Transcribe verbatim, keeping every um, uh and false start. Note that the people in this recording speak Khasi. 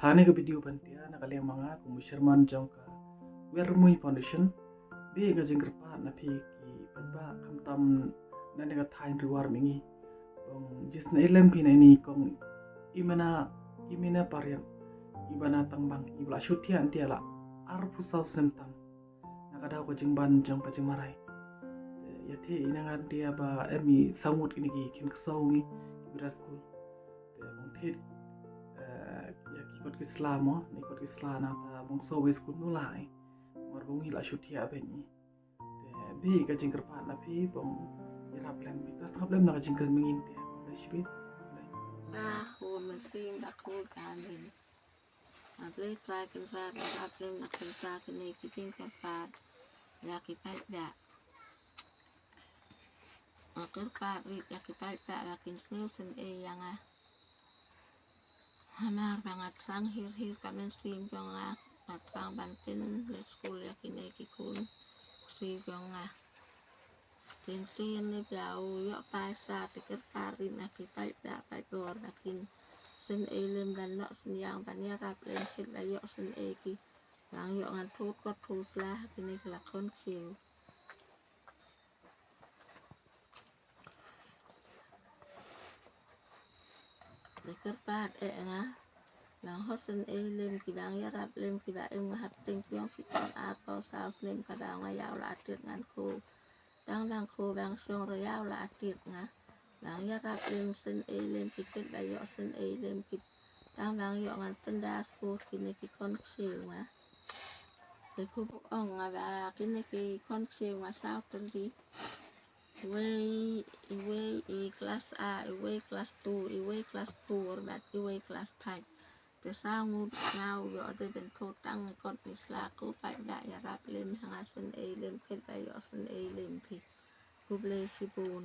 Ha kane ka video ban tia na ka liang ma nga kum u chairman jong ka Wermui Foundation, beh ka jingkyrpad na phi ki paidbah khamtam na kane ka thaiñ Ri War mihngi. Bang jisne ilem phi na ini kong Imena, Imena Parian, iba na Tangbang, iba la shu thiah tia la arphew saw snem tam na ka daw ka jingban jong ka jingmarai. Te ïa te ina ngan tia ba em i saw ngut kine ki khynnah ksaw ngi ki bida skul. Te bang thied, eh, ïa ki kot ki sla mo, ne kot ki sla na ta bang saw wei skul nu lai. Mar bang ngi la shu thiah beh ngi. Te beh ka jingkyrpad na phi bang ïarap lem, ta sngap lem na ka jingkren mengin te. Khublei shibit. Khublei. Ba hu mynsiem ba khun ka lin. Nga Blei Trai Kynrad, ïarap lem na ka bynta kine ki jingkyrpad ïa ki paidbah. Nga kyrpad rit ïa ki paidbah ba kin sngew sngewsih ïa nga. Hamar ba nga thrang hir hir ka mynsiem jong nga, nga thrang ban pynleit skul ïa kine ki khun ksiew jong nga. Tin tin ne ba u ïoh paisa, te kyrpad rit na ki paidbah paidbor ba kin sngewsih lem ban noh sngewsih ban ïarap lem kit ba ïoh sngewsih ki. Ba ïoh ngan thut kot thut sla ha kine ki la khun ksiew. Te kyrpad eh nga nang hok sngewsih lem ki, ba ïarap lem ki ba im nga hapdeng ki ong shi tam arphew saw snem kaba nga ïaw la tied ngan khuh. Tang bang khuh bang shong ruh ïaw la tied nga. Ba ïarap lem sngewsih lem ki kit ba ïoh sngewsih lem ki. Tang bang ïoh ngan pynda skul kine ki khun ksiew nga. Te khublei ong nga ba kine ki khun ksiew nga saw tylli. Iwei, iwei i klas A, iwei klas two, iwei klas four bad iwei klas five. Te saw ngut nga u ïoh de ban thut tang ne kot ne sla, ko paidbah ïarap lem ha nga sngewsih lem kit ba ïoh sngewsih lem phi. Khublei shibun.